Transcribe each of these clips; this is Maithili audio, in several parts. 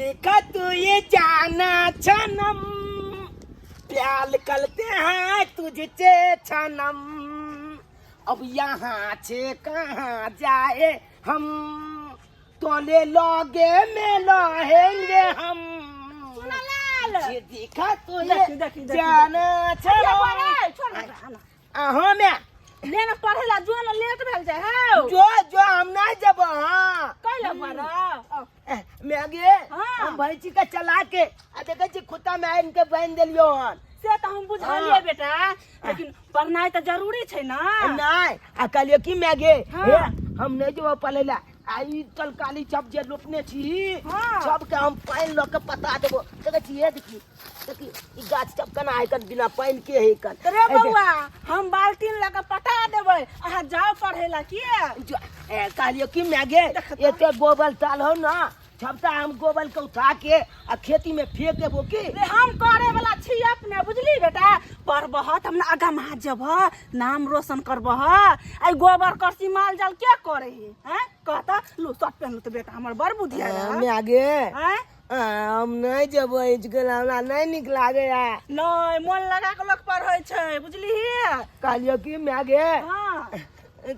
देखा तू ये जाना छनम प्याल करते हैं तुझसे छनम अब यहाँ से कहाँ जाए हम तोले लगे में रहेंगे हम सुनलाल जे देखा तू ये देखी, देखी, देखी, जाना ये छनम बोले, छोड़ ना, आना। अहाँ में ले ना पढ़े ला जो ना लेट भेल जाए हौ जो जो हम नहीं जब हाँ कैला बड़ा मैगे हाँ। हम भैंसी के चला के आ देखे छी खुत्ता में आनि के बांधि देलियो हन से तऽ हम बुझलियै हाँ। बेटा लेकिन पढ़नाइ तऽ जरूरी छै ना नहीं आ कहलियो की मैगे हाँ। हे हम नहीं जेबो पढ़ै ला आ ई तलकाली सब जे रोपने छी हाँ। सबके हम पानि लऽ के पता देबो देखै छी हे देखी देखी ई गाछ सब केना है कन बिना पानि के है कन रे बौआ हम बाल्टीन लऽ कऽ पटा देबै अहाँ जाउ पढ़ै ला किया कहलियो की मैगे एते गोबर ताल हो ना सबटा हम गोबर के उठा के आ खेती में फेंक देबो की रे हम करे वाला छी अपने बुझली बेटा पढ़बह त हमरा आगा महा जेबह नाम रोशन करबह आई गोबर करसी माल जाल के करे है हैं कहता लू शर्ट पहनलू तऽ बेटा हमर बड़ बुद्धि है मैगे हैं हम नहीं जेबो इसकुल हमरा नहीं नीक लागे है नहीं मन लगा के लोग पढ़ै छै बुझलिही कहलियो की मैगे हाँ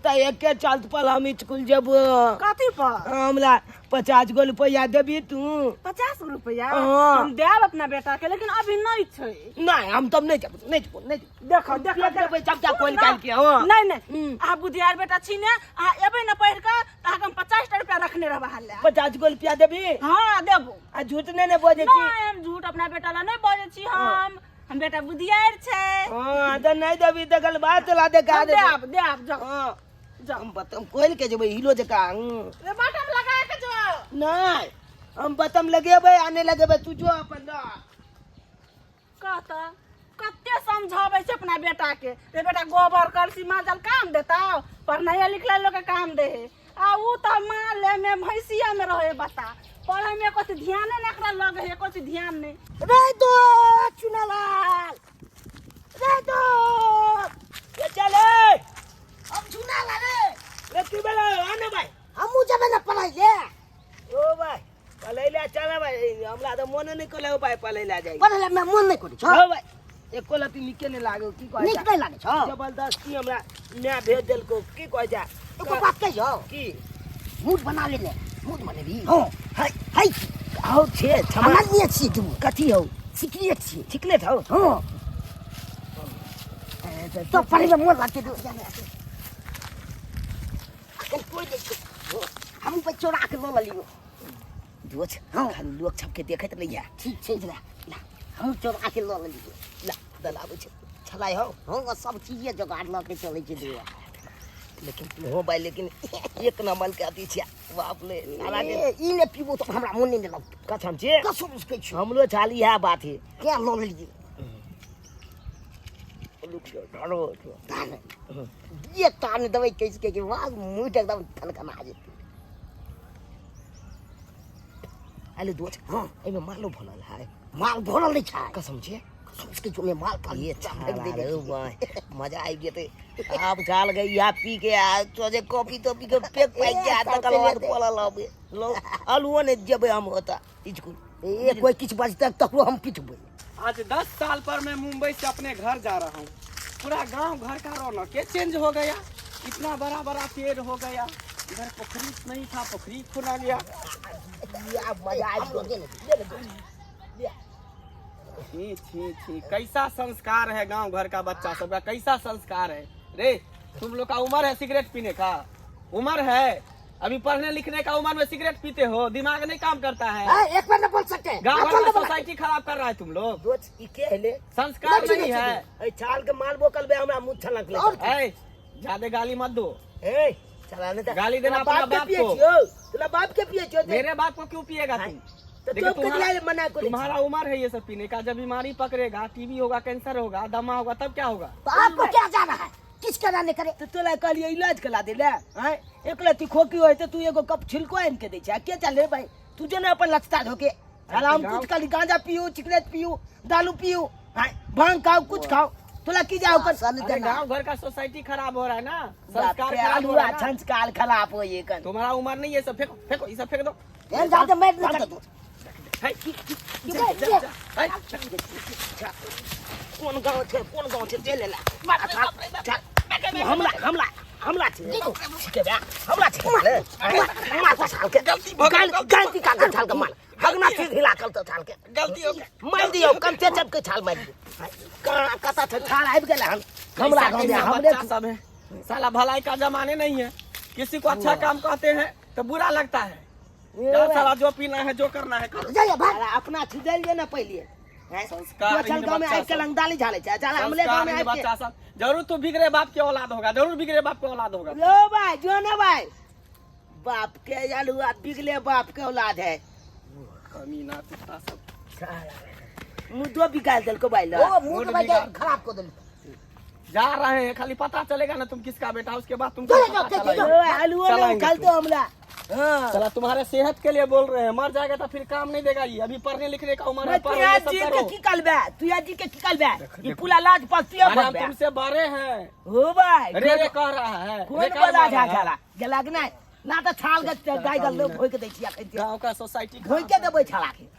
तऽ एके चलत पर हम स्कूल जेबो कथी पर हमरा 50 गो रुपया देबी तू? 50 रुपया? हाँ। हम देब अपना बेटा के, लेकिन अभी नहीं छै। नहीं, हम तब नहीं जेबो, नहीं जेबो, नहीं जेबो। देखो देखो। फेंक देबै सबटा सुन खोलि ना। कालि के, हाँ। नहीं नहीं। अहाँ बुधियार बेटा छी ने, अहाँ एबै ने पढ़ि कऽ तऽ अहाँके हम 50 टा रुपया रखने रहबै हाल। 50 गो रुपया देबी? हाँ, देबो। आ झूठ नहीं ने बजै छी? नहीं, हम झूठ अपना बेटा ला नहीं बजै छी। हम बेटा बुधियार छै। हाँ, तऽ नहीं देबी तऽ गल बात चला दे का हम देबो। देब देब, जाओ। हाँ। जाओ। हम बतम कोइल के जेबै हिलो जकाँ हूँ। रे बटम लगा के जाओ। नहीं, हम बतम लगेबै आ नहि लगेबै, तू जो अपन रह। कहता कते समझाबै छै अपना बेटा के, रे बेटा गोबर कलसी माजल काम देता, पढ़नाइ लिखनाइ लोग के काम दे है, आ ऊ तऽ माले में भैंसिया में रहे, बता पढ़े में कुछ ध्यान नहीं एकरा लगे है, कुछ ध्यान नहीं। रे दो चुनालाल, रे दो ये चले। हम चुनालाल रे। रे की बेला आने भाई? हमहूँ जेबै ने पढ़ै ले। ओ भाई, पढ़ै ले चल भाई, हमरा तऽ मोने नहि करै भाई पढ़ै ले जाइ। पढ़ै ले मोन नहि करै छौ? हँ भाई, एको लती नीके नहि लागो, की कहै। नीक नहि लागै छौ? जबरदस्ती हमरा माय भेज देलको, की कहै छै। एको बात कहियौ? की? मूड बना ले ले, मूड बनेबी? हँ। है। है। हौ छे क्षमा। हमरा छियै तू। कथी हौ? सिकरेट छियै। सिकरेट हौ? हँ, तो पढ़े में मोन लागतै। अखन कोइ नहि छै, हम पे चोरा के लऽ लेलियो। दोस्त। हँ। खाली लोक सबके देखैत नहीं है। ठीक छै, ला ला, हम चोरा के लऽ लेलियो। ला दलाबै छै छलाइ हौ। हँ, सब चीजे जोगाड़ लऽ के चलै छै दुआ। लेकिन तू हो भाई, लेकिन एक नंबर के अथी छिया, बाप रे सारा दिन। ए, ई ने पीबो तऽ हमरा मोने नहि लगतौ। कसम छे। कसम से कहै छियौ। हमरो छाली है बात है। क्या लऽ लेलियै? रुक जाओ, ढारो। तान ये तान देबै कैस के कि वाह, मुँह एकदम खनखना जेतै। अरे दोस्त। हँ। एहिमे मालो भरल है? माल भरल नहि छै। कसम छे? कसम से कहै छियौ, माल ताल ये फेंक छाला देने रे छियै। भाई, मजा आबि जेतै आब। झाल गई या पी के आ तो जे कॉफी तॉफी के पेक पाइक के आ तकर बाद पड़ल अबे लो आलुओ नहि जेबै हम ओतऽ स्कूल। ए, कोई किछु बजतै तकरो हम पिटबै। आज 10 साल पर मैं मुंबई से अपने घर जा रहा हूँ। पूरा गांव घर का रौनक ये चेंज हो गया, इतना बड़ा बड़ा पेड़ हो गया। इधर पोखरी नहीं था, पोखरी खुना गया। या मजा आबि गेल। छी छी छी, कैसा संस्कार है गांव घर का बच्चा सबका, कैसा संस्कार है रे। तुम लोग का उम्र है सिगरेट पीने का? उम्र है अभी पढ़ने लिखने का उम्र में सिगरेट पीते हो? दिमाग नहीं काम करता है? ए, एक बार न बोल सकते। गांव घर में सोसाइटी खराब कर रहा है तुम लोग। दोस्त, ई के हेले? संस्कार नहीं है। एहि छाल के मालबो कलबे हमरा मुँह छलक ले। और ए, ज्यादा गाली मत दो। ए चला नहीं। गाली देना तोरा अपना बाप के बाप पिए को। छियौ, तोरा बाप के पिए छियौ। मेरे बाप को क्यों पिएगा तुम? तो देखो, तो ककरा मना करै छी? तुम्हारा उम्र है ये सब पीने का? जब बीमारी पकड़ेगा, टीबी होगा, कैंसर होगा, दमा होगा, तब क्या होगा? तो आपको क्या जाना है, किस करा नहीं करे? तो तोरा कहलियै इलाज करा दे ले आँय, एक लत्ती खोकी होइ तऽ तू एगो कप छिलको आनि के दै छै। आ के चल रे भाई, तू जे ने अपन लचता धोके साला, हम कुछ खाली गांजा पियू, सिगरेट पियू, दारू पियू, आँय, भांग खाओ, कुछ खाओ, तोला की जाओ कर? सन अरे देना। गांव घर का सोसाइटी खराब हो रहा है ना, बाप संस्कार रे, खराब हो रहा आलूआ है ना। संस्कार खराब होइए कन। तुम्हारा उम्र नहीं है, सब फेंको फेंको, ये सब फेंक दो। एहन जाते मारि नहि कर। गाँव छै कोन गाँव छै चलि एला चल तू हमला हमला हमला छै के बे हमला छै मार मार छाल के गलती भऽ गेल, गलती गलती का के छाल के मार हगना चीज हिला कल तो छाल के गलती हो गया मारि दियौ कंचे चपके छाल मारि दियौ कहाँ कतऽ छै छाल आबि गेल हन हमरा कैसा गाँव में कैसा हमरे बच्चा सब है साला भलाई का जमाने नहीं है किसी को अच्छा काम कहते हैं तो बुरा लगता है जा साला जो पीना है जो करना है करो जाइए भाग अरे अपना छिजल जे ना पहिले हैं? संस्कार तू चल गाँव में बच्चा आबि के सब। लंगदाली झाले छै चल हमले गाँव में संस्कारहीन आबि के बच्चा सब जरूर तू बिगड़े बाप के औलाद होगा जरूर बिगड़े बाप के औलाद होगा लो भाई जो ना भाई बाप के आलू बिगले बाप के औलाद है कमीना कुत्ता सब मुद्दो बिगाड़ देलको भाई लो ओ मुंह के भाई खराब कर देलको जा रहे हैं खाली पता चलेगा ना तुम किसका बेटा उसके बाद तुमको चले पता जाओ, चले चलेगा। जाओ। ओ आलू ने चलाएंगे उछाल तुम। दो हमला हाँ चला तुम्हारे सेहत के लिए बोल रहे हैं मर जाएगा तो फिर काम नहीं देगा ये अभी पढ़ने लिखने का उम्र है मैं तू पढ़ो ये यार सब जी के करो की कलबे तू यार जी के की कलबे ये पुला लाज पास तू अरे हम बे तुमसे बड़े हैं हो भाई रे रे कह रहा है कोन रे कर बला रहा झा है। झाला गेला कि नहीं ना तो छाल के गाय गल भोइ के दै छी अखन गांव का सोसाइटी भोइ के देबै छाला के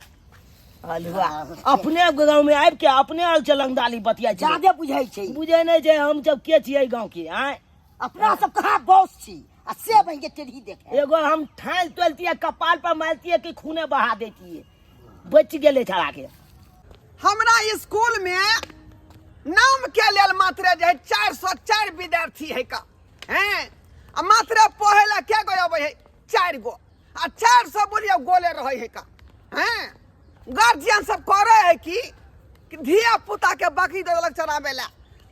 अलुआ अपने गांव में आबि के अपने आल चलंगदाली बतिया छै जादे बुझै छै बुझै नहि छै हम सब के छियै गांव के आँय अपना सब कहाँ बॉस छी आ से बन के टेढ़ी देखे एगो हम ठाल तोलतियै कपाल पर मारतियै कि खूने बहा देतियै बचि गेलै छाला के हमरा स्कूल में नाम के लेल मात्र जे है 404 विद्यार्थी है का हैं आ मात्र पढ़े ला के गो अबै है 4 गो आ 400 बोलियो गोले रहे है का हैं गार्जियन सब करे है कि कि धिया पुता के बकरी दऽ देलक चराबै ला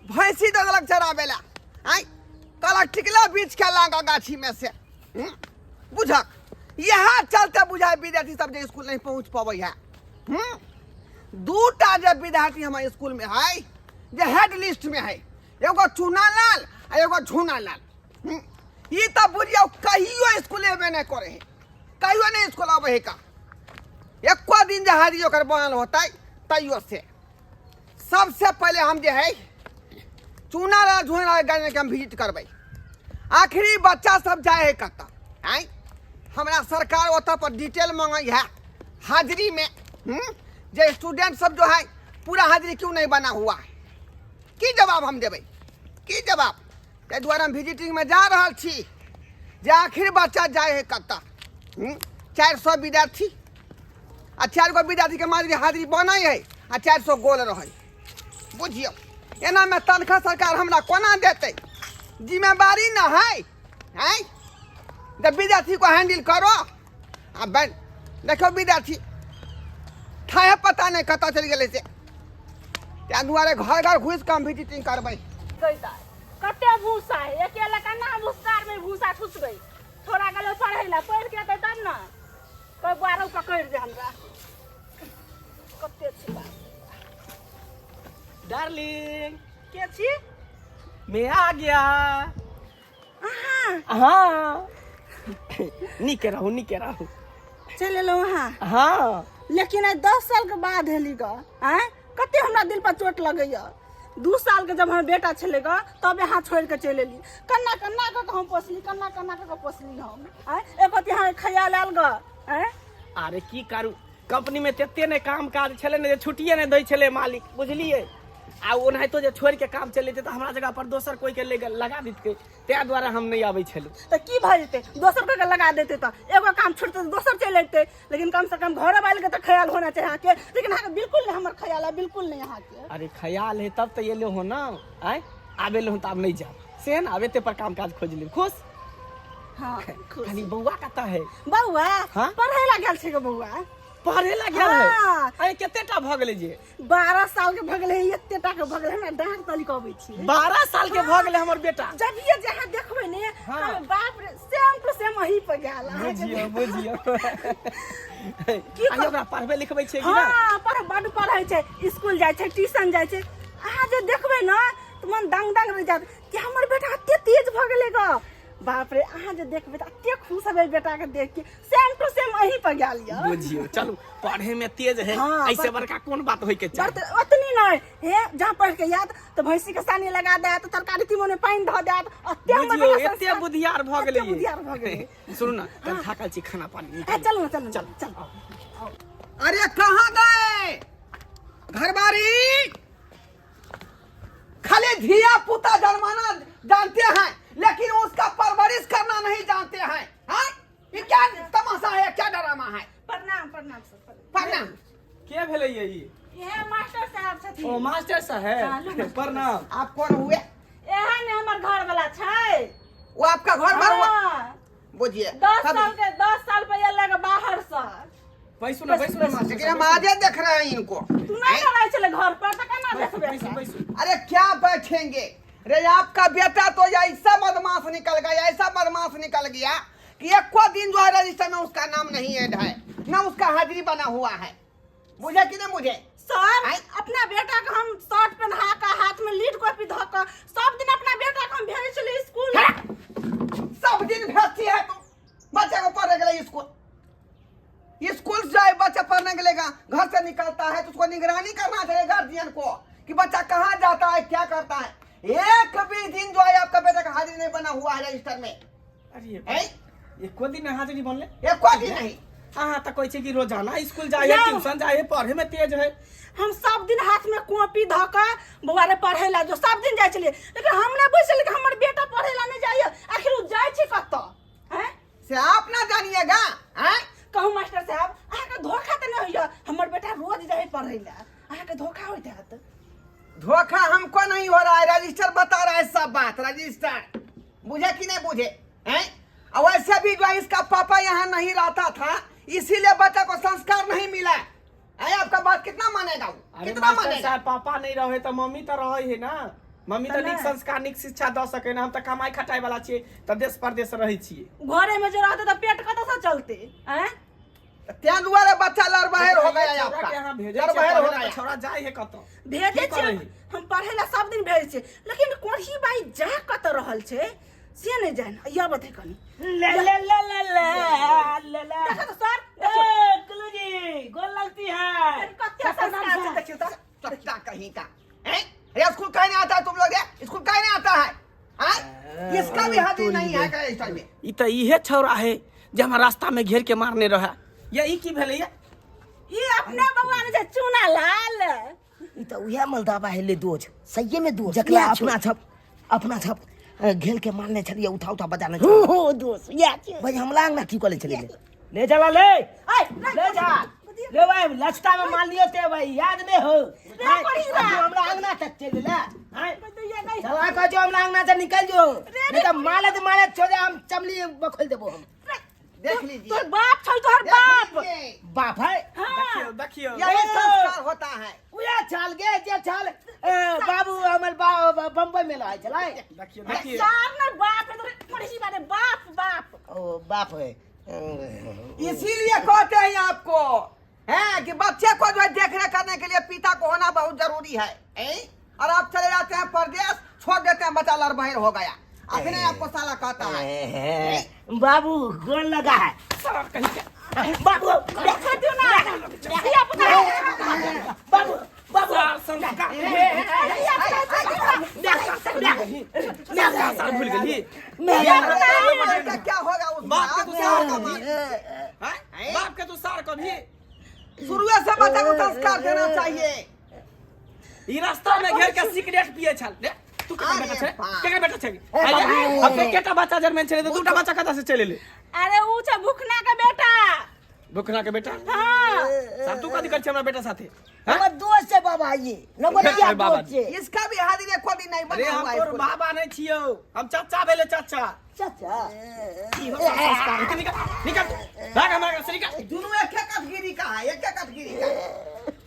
भैंसी दऽ देलक चराबै ला आँय कहलक टिकला बीछ के लागा गाछी में से बुझक इएह चलते बुझाय विद्यार्थी सब जे स्कूल नहीं पहुँच पबै है दूटा जे विद्यार्थी हमारे स्कूल में है जे हेड लिस्ट में है एगो चूना लाल आ एगो झूना लाल ई तऽ बुझियौ कहियो स्कूल एबे नहि करे है कहियो नहीं स्कूल अबै है का एको दिन जे हाजिरी ओकर बनल होतै तैयो से सबसे पहले हम जे है चूना लाल झूना लाल गार्जियन के हम विजिट करबै आखिरी बच्चा सब जाए है कतऽ आँय हमरा सरकार ओतऽ पर डिटेल मांगै है हाजिरी में जे स्टूडेंट सब जो है पूरा हाजिरी क्यों नहीं बना हुआ है की जवाब हम देबै की जवाब ताहि दुआरे हम विजिटिंगमे जा रहल छी जे आखिर बच्चा जाए है कतऽ 400 विद्यार्थी आ 4 गो विद्यार्थीके माजरी हाजिरी बनै है आ 400 गोल रहै बुझियौ एनामे तनख्वाह सरकार हमरा कोना देतै जिम्मेवारी न है आँय जब विद्यार्थी को हैंडल करो आ बैठ देखियौ विद्यार्थी ठाहे पता नहि कतऽ चलि गेलै से ताहि दुआरे घर घर घुसि कऽ हम विजिटिंग करबै कते भूसा है अकेला केना भूसार में भूसा ठुसबै थोड़ा गेलै पढ़ै लए पढ़ि के एतै तब ने कोइ बारो पकड़ि दे हमरा कते छी बाप डार्लिंग के छी मैं आ गया हाँ नीके रहू नीके रहू चलि एलहुँ अहाँ हाँ लेकिन आइ 10 साल के बाद हेली ग आँय कते हमरा दिल पर चोट लगैया 2 साल के जब हमर बेटा छलै ग तब यहाँ छोड़ि के चलि एली कन्ना कन्ना कऽ के हम पोसली कन्ना कन्ना कऽ के पोसली हम आँय एको अहाँके ख्याल आयल ग आँय अरे की करू कंपनी में तते ने काम काज छलै ने जे छुट्टिए नहि दै छलै मालिक बुझलियै आ ओनाहितो जे छोड़ि के काम चलि जेतै तऽ हमरा जगह पर दोसर कोई के ले लगा दितकै ताहि दुआरे हम नहि आबै छलहुँ तऽ की भऽ जेतै दोसर कोई के लगा देतै तऽ एगो काम छुटतै तऽ दोसर चलि अयतै लेकिन कम से कम घरो वाले के तऽ ख्याल होना चाही अहाँके लेकिन अहाँके बिल्कुल नहि हमर ख्याल है बिल्कुल नहि अहाँके अरे ख्याल है तब तऽ एलो हो ना आँय आब एलो हँ तऽ आब नहि जायब से ने आब एते पर काम काज खोजि लेब खुश हाँ खुश। खाली बौआ कतऽ है बौआ हाँ? पढ़ै ला गेल छै गे बौआ पढ़े ला गेल है हाँ। अरे कते टा भऽ गेलै जे 12 साल के भऽ गेलै एते टा के भऽ गेलै हमरा डाँट तली के अबै छी 12 साल के भऽ गेलै हमर बेटा जब ये जहाँ देखबै ने हाँ। कहबै, बाप रे सेम टू सेम अही पर गेल अहाँके बुझियौ बुझियौ की अरे ओकरा पढ़बै लिखबै छियै कि ना हाँ पढ़ बड पढ़ै छै स्कूल जाइ छै ट्यूशन जाइ छै अहाँ जे देखबै ने तऽ मन दंग दंग रहि जायत कि हमर बेटा एते तेज भऽ गेलै ग बाप रे अहाँ जे देखबै तऽ एते खुश हेबै बेटा के देख के सेम टू सेम अही पर गेल यऽ बुझियौ चलू पढ़े में तेज है हाँ, ऐसे बड़- बड़का कोन बात होय के चाही बड़ ओतनी नहि हे जहाँ पढ़ के याद तऽ भैंसी के सानी लगा देत तरकारी तीमन में पानि धऽ देत एते हमर बुझियौ बेटा एते संस्कार- बुधियार भऽ एते गेलै बुधियार भऽ गेलै सुनू ना कल थाकल छी खाना पानी ए, चलू ना चलू ना, चल चल अरे कहाँ गए घरबारी खाली धिया पुता जन्माना जानते हैं लेकिन उसका परवरिश करना नहीं जानते हैं। हाँ? ये क्या तमाशा है, क्या ड्रामा है? प्रणाम प्रणाम सर, प्रणाम। प्रणाम। के भेलै ये ई? इहे मास्टर साहब छथिन। ओ मास्टर चालू साहेब, प्रणाम। आप कौन हुए? एहन हमर घर वाला छै। वो आपका घर पर हुआ? हाँ। बुझिए 10 सब- साल के 10 साल पे अयलक बाहर से। बैसू ना, बैसू ना मास्टर लेकिन हम साहब, आजे देख रहे हैं इनको। तू नहीं रहै छलै घर पर तऽ केना देखबै? बैसू बैसू। अरे क्या बैठेंगे रे, आपका बेटा तो ऐसा बदमाश निकल गया, ऐसा बदमाश निकल गया कि एको दिन जो है रजिस्टर में उसका नाम नहीं ऐड है, ना उसका हाजिरी बना हुआ है। बुझे कि नहीं बुझे? सर आँय? अपना बेटा के हम शर्ट पहना के हाथ में लीड कॉपी धऽ के सब दिन अपना बेटा के हम भेजै छलियै स्कूल। सब दिन भेजती है तू बच्चे को पढ़ने के लिए स्कूल। स्कूल जाए बच्चा पढ़ने के लिए, घर से निकलता है तो उसको निगरानी करना चाहिए गार्जियन को कि बच्चा कहाँ जाता है, क्या करता है। एक भी दिन जो है आपका बेटा का हाजिरी नहीं बना हुआ है रजिस्टर में। अरे हैं? एको दिन हाजिरी बनले? एको दिन नहीं। अहाँ तऽ कहै छै कि रोजाना स्कूल जाइ है, यौ। ट्यूशन जाइ है, पढ़े में तेज है। हम सब दिन हाथ में कॉपी धऽ के बौआ रे पढ़ै ला जो सब दिन जाइ छलियै, लेकिन हम नहि बुझि छलियै कि हमर बेटा पढ़ै ला नहि जाइए, आखिर ओ जाइ छै कतऽ? हैं? से आप ना जानिएगा। हैं? कहू मास्टर साहब, अहाँके धोखा तऽ नहि होइए? हमर बेटा रोज जाइ पढ़ै ला, अहाँके धोखा होइत हैत। धोखा हमको नहीं हो रहा है, रजिस्टर बता रहा है सब बात, रजिस्टर। बुझे कि नहीं बुझे? हैं? और वैसे भी जो है इसका पापा यहाँ नहीं रहता था, इसीलिए बच्चा को संस्कार नहीं मिला है। आपका बात कितना मानेगा वो? अरे कितना मास्टर मानेगा? साहब, पापा नहीं रहे तऽ मम्मी तऽ रहे है ना। मम्मी तऽ तऽ नीक नहि। संस्कार नीक शिक्षा दऽ सके ना। हम तऽ कमाई खटाई वाला छियै, तऽ देश परदेश रहै छियै। घरे में जे रहतै तऽ पेट कतऽ से चलतै? हैं? तें दुआरे बच्चा लड़बहर हो गया है छौड़ा आपका। के अहाँ भेजै छियै लड़बहर हो पढ़ै ला, गया। तऽ छौड़ा जाइ है कतऽ? भेजै की छियै करै है? हम पढ़ै ला सब दिन भेजै छियै, लेकिन कोढ़ी बाई जा कतऽ रहल छै से नहि जान। यह बतै कनी। ले ले ले ले ले ले ले। देखो तऽ सर, ए देखियौ। कुलू जी, गोल लगती है। कते संस्कार छै देखियौ तऽ। चट्टा कहीं का हैं? अरे स्कूल काहे नहीं आता है तुम लोग? ये? स्कूल काहे नहीं आता है? हैं? इसका भी हाजिरी नहीं है रजिस्टर में। ई तऽ इहे छौड़ा है जे हमरा रास्ता में घेर के मारने रहे। या ई की भेलै या? ई अपने बौआ ने छै चूना लाल। ई तऽ उएह मलदाबा हेलै दोज, सहिए में दोज, जकरा इएह अपना छौ। छप अपना छप घेल के मारने छलियै, उठा उठा बजाने हो हो दोस्त, इएह छै। भाई हमला अंगना की करै छलियै? ले चला ले। ऐ, ले जा ले भाई, लचता में मान लियो ते भाई याद नहीं हो। रे पड़ी तू बा। हमरा अंगना तक चल ले। आय, रे चला कह जो हमरा अंगना से निकल जो, नहीं तो माले तो माले छोड़ दे, हम चमली बखोल देबो हम। देख लीजिए। तोहर बाप छौ, तोहर देख बाप। लीजिए। बाप है। हाँ। देखियौ देखियौ। यही संस्कार होता है। उया छाल गे जे छाल बाबू हमर बम्बई में रहै छलै। देखियौ देखियौ। सर ने बाप रे, तोहर पड़ी बारे बाप बाप। ओ बाप है। इसीलिए कहते हैं आपको हैं कि बच्चे को जो है देख रेख करने के लिए पिता को होना बहुत जरूरी है। हैं? और आप चले जाते हैं परदेश, छोड़ देते हैं, बच्चा लड़बहर हो गया। अपने आपको साला कहता है। बाबू गोल लगा है। सर कहीं के बाबू देखो दियो ना धिया पुता। बाबू बाबू सर संस्कार सर भूल गेली। बेटा क्या होगा उस बाप के तू सार कभी हैं? बाप के तू सार कभी शुरू से बच्चा को संस्कार देना चाहिए। ई रास्ता में घेर के सिगरेट पिए छल। रे तू केकर अरे बेटा छै? बाप। केकर बेटा छै? आइ हम तो केटा बच्चा जन्मेल छलै तऽ दूटा बच्चा कतऽ से चलि एलै? अरे ऊ छै भुखना के बेटा। भुखना के बेटा? हाँ। साहब तू कथी करै छै हमरा बेटा साथे? हैं? हमर दोस्त छै बाबा, ये नवरिया अरे बाबा। दोस्त छै। इसका भी हाजिरी एको दिन नहीं अरे बना हम हुआ है तोर स्कूल में। बाबा नहीं छियौ, हम चाचा भेले चाचा। चाचा। ई हो संस्कार। निकल निकल तू। भाग हमरा घर से निकल। दोनों एक एक कटगिरी का है, एक एक कटगिरी का है।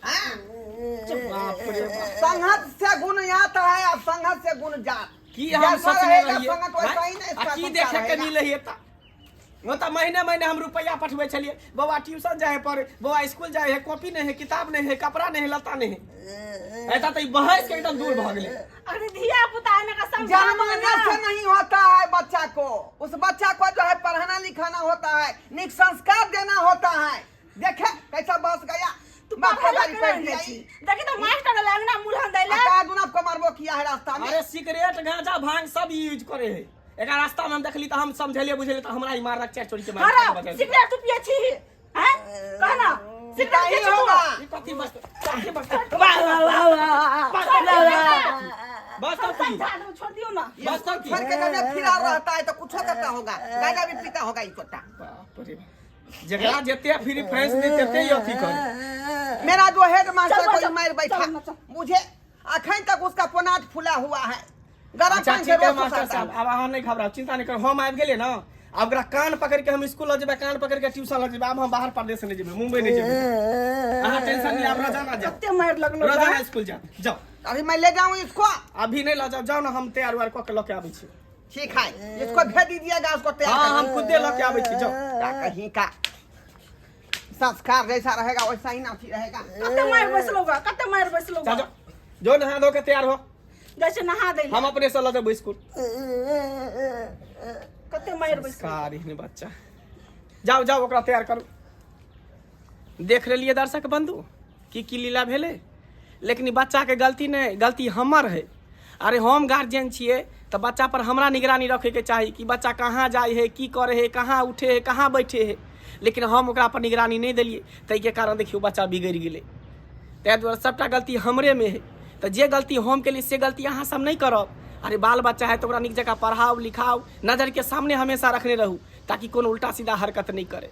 हाँ? बाप रे बाप। संगत से गुण आता है और संगत से गुण जात। की हम जैसा सोचने रहेगा रहियै? संगत वैसा ही ना हैं? इसका आ की संस्कार देखे के रहेगा। मिलै है तऽ? वो तऽ महीने महीने हम रुपया पठबै छलियै, बौआ ट्यूशन जाइ है पढ़े, बौआ स्कूल जाइ है, कॉपी नहीं है, किताब नहीं है, कपड़ा नहीं है, लत्ता नहीं है। ऐसा तऽ ई बहस के एकदम दूर भऽ गेलै। अरे धिया पुता ने का समझाना जन्माने से नहीं होता है बच्चा को, उस बच्चा को जो है पढ़ाना लिखाना होता है, निक संस्कार देना होता है। देखे कैसा बस गया। तू बाप पढ़ै ला गाड़ी केना पड़ नहि गई। छी? देखी तऽ मास्टर लगना मुलहन दैला। आ दुना को मारबो किया है रास्ता में। अरे सिगरेट गांजा भांग सब यूज करे है। एकरा रास्ता में हम देखली तऽ हम समझेलियै बुझेलियै तऽ हमरा ई मारलक, चारि चोरी के मारलक। हरा सिगरेट तू पिए छी? हैं, कहना सिगरेट पिए छी तू? होगा। ई कथी बस कथी बस वाह वाह वाह वाह वाह। बस तब की समझा दू, छोड़ दियो ना। बस तब की छोड़ के जब फिरा रहता है तो कुछ करता होगा, गांजा भी पीता होगा ई कुत्ता। बाप रे बाप। जकरा जते फ्री फैंस दे तते ही अथी करे। मेरा जो हेड मास्टर चल, कोई चल, मार बैठा, चल ना, चल। मुझे अखन तक उसका पोनाट फूला हुआ है, गरम अच्छा पानी से ठीक है रोज मास्टर सुखाता साहब, हूँ। आब अहाँ नहीं घबराउ, चिंता नहीं करू, हम आबि गेलियै ने, आब ओकरा कान पकड़ के हम स्कूल लऽ जेबै, कान पकड़ के ट्यूशन लऽ जेबै, आब हम बाहर परदेश नहि जेबै, मुंबई नहि जेबै, अहाँ टेंशन नहीं, आब रोजाना जाओ। कते मारि लगलो। रोजाना स्कूल जाओ, जाओ। अभी मैं ले जाऊँ इसको? अभी नहीं लऽ जाओ, जाओ ना, हम तैयार उयार कऽ के लऽ के आबै छी। ठीक है, इसको भेज दीजिएगा, उसको तैयार हाँ, करके। हम खुदे लऽ के आबै छी, जाओ। का कहीं का संस्कार जैसा रहेगा वैसा ही नाथी रहेगा। कते मारि बैसलो गा, कते मारि बैसलो जाओ गा। जाओ, जो नहा धो के तैयार हो। जाइ छै नहा दै लए। हम अपने से लऽ जेबै स्कूल। कते मारि बैसलो। संस्कार एहन बच्चा। जाओ जाओ, ओकरा तैयार करू। देख लेलियै दर्शक बंधु की की लीला भेलै, लेकिन ई बच्चाके गलती नहि, गलती हमर है। अरे हम गार्जियन छियै तऽ बच्चा पर हमरा निगरानी रखैके चाही कि बच्चा कहाँ जाइ है, की करै है, कहाँ उठे है, कहाँ बैठे है, लेकिन हम ओकरा पर निगरानी नहि देलियै, ताहिके कारण देखियौ बच्चा बिगड़ि गेलै। ताहि दुआरे सभटा गलती हमरेमे है, तऽ जे गलती हम केलियै से गलती अहाँ सब नहि करब। अरे बाल बच्चा है तऽ ओकरा नीक जकाँ पढ़ाउ लिखाउ, नजरके सामने हमेशा रखने रहू ताकि कोनो उल्टा सीधा हरकत नहि करे।